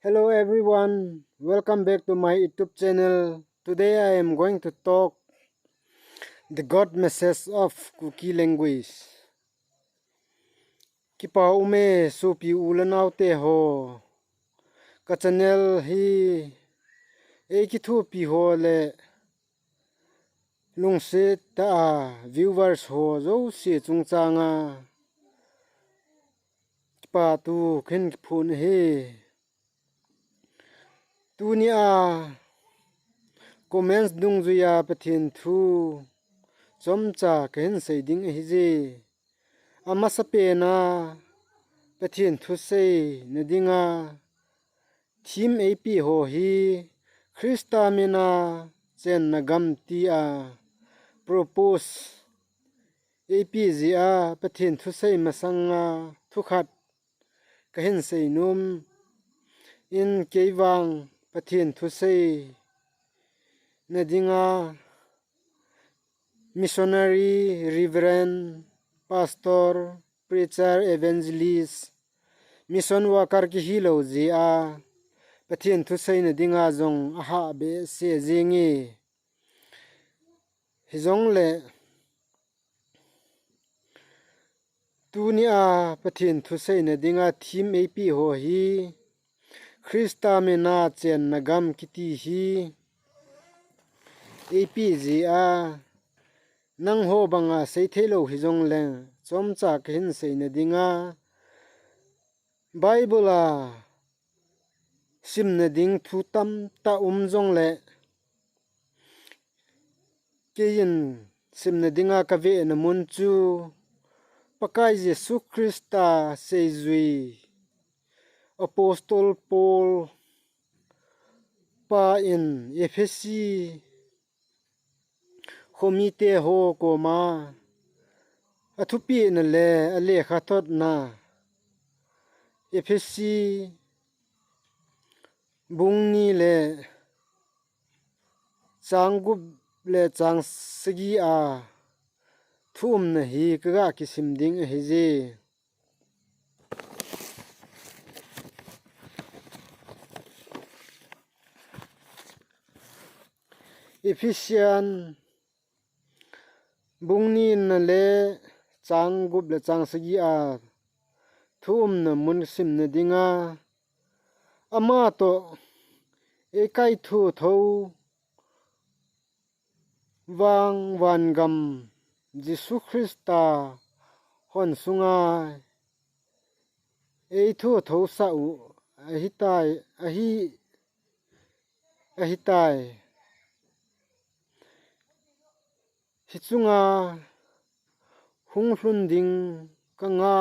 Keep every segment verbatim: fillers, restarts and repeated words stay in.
Hello everyone, welcome back to my YouTube channel. Today I am going to talk the God message of Kuki language. Kipa ume sopi u le nao te ho. Ka channel hi ei kithopi ho le lungset tah a viewers ho jouse chungchang a kipa thu kahin kiphong ahi. Tuni a comments dungjuia Pathen thu chomcha kahin sei ding ahi je. Amasapen a Pathen thu seina dinga theme eipeh ho hi Christa mina chenna gam tia propose eipeh jeh a Pathen thu sei masanga thu khat kahin sei nom in, kei vang Pathen thu seina dinga missionary, reverend, pastor, preacher, evangelist, mission worker kihi lou jeh a Pathen thu seina dinga jong ahah behseh jenge. Hijongle tuni a Pathen thu seina dinga theme eipeh ho hi Christa mina chenna gam kiti hi eipeh jeh a nangho banga seithei lou hijongle chomcha kahin seina dinga Bible a simna ding thu tamtah um jongle keiyin simna dinga kavena mun chu Pakai Jesu Christa seijui Apostle Paul pa in Ephesi khomite ho koma athupehna le alekhathotna Ephesi bung ni le chang gup le chang sagi a thu umna hi kaga kisim ding ahi je. Ephesian bung nina le chang gup le chang sagi a thu umna mun simna dinga ama toh eikaithou thou vang vangam Jesu Christa hon sunga eithou thou sah u ahitai, ahi, ahitai. Hichunga hung lhun ding kanga,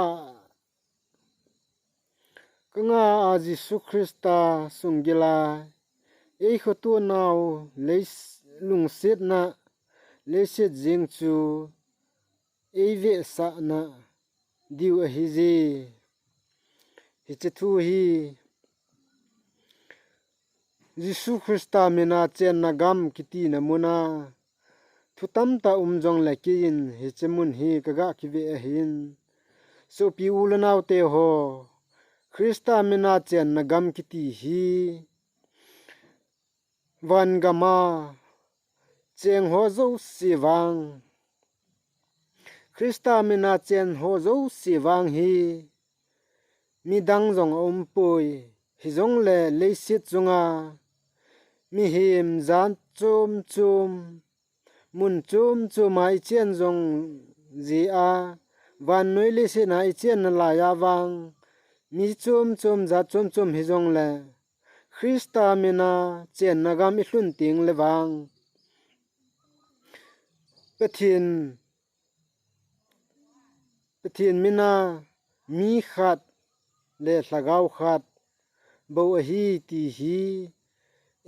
kanga a Jesu Christa sunggila eikhoto nau lei lungsetna leiset jeng chu eivetsahna diu ahi je. Hiche thu hi Jesu Christa mina chenna gam kitina muna thu tamtah um jongle keiyin hiche mun hi kaga kive ahin. Sopi u le nao te ho, Christa mina chenna gam kiti hi vangam a cheng ho jouse vang, Christa mina chen ho jouse vang hi midang jong aumpoi. Hijongle leiset chunga mihem jat chom chom, mun chom chom a ichen jong jeh a, vannoi leiset a ichen nalai a vang mi chom chom jat chom chom hijongle Christa mina chenna gam ilhun tengle vang Pathen, Pathen mina mi khat le lhagao khat bou ahi ti hi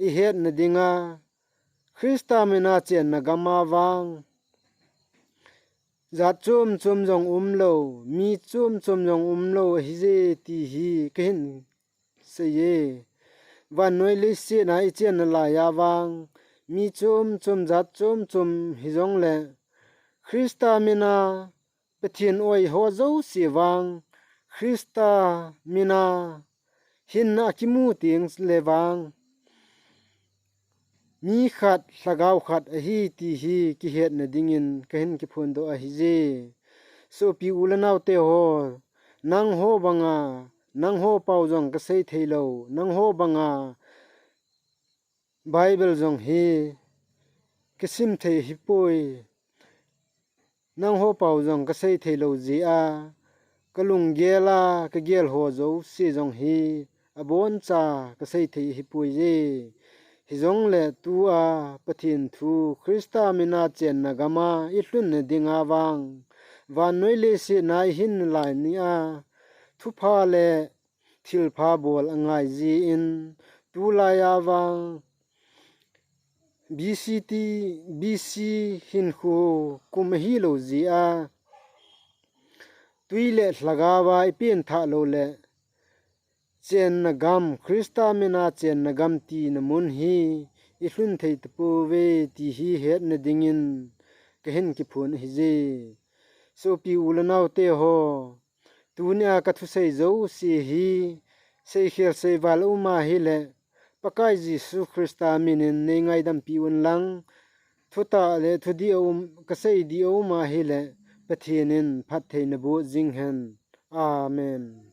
ihetna dinga Christa mina chenna gam a vang jat chom chom jong umlou, mi chom chom jong umlou ahi je ti hi kahin seiye. Vannoi leiset a ichen nalai a vang mi chom chom jat chom chom hijongle Christa mina Pathen oi ho jouse vang Christa mina hinna akimu teng le vang mi khat, lhagao khat ahi ti hi kihetna dingin kahin kiphondoh ahije. Sopi u le naote ho, nangho banga, nangho pau jong kasei theilou, nangho banga Bible jong hi kasim thei hipoi. Nangho pau jong kasei theilou jeh a, kalunggel a kagel ho jouse jong hi aboncha kasei thei hipoi je. Hijongle tua Pathen thu, Christa mina chenna gama ilhunna dinga vang, vannoi leiset a ihin nalai nia thupha le thilpha bol angai jin, tulai a vang B C T, B C hinkho kum ahilou jeh a, twi le lhagao a ipengthah lou le, chenna gam, Christa mina chenna gam tina mun hi ilhun thei tapouve ti hi hetna dingin kahin kiphon ahije. Sopi u le naote ho, tunia kathusei jouse hi seikhel seival aum ahile, Pakai Jesu Christa minin neingaidampi unlang, thutah le thudih aum, kasei dih aum ahile, Pathen in phattheina boh jing hen. Amen.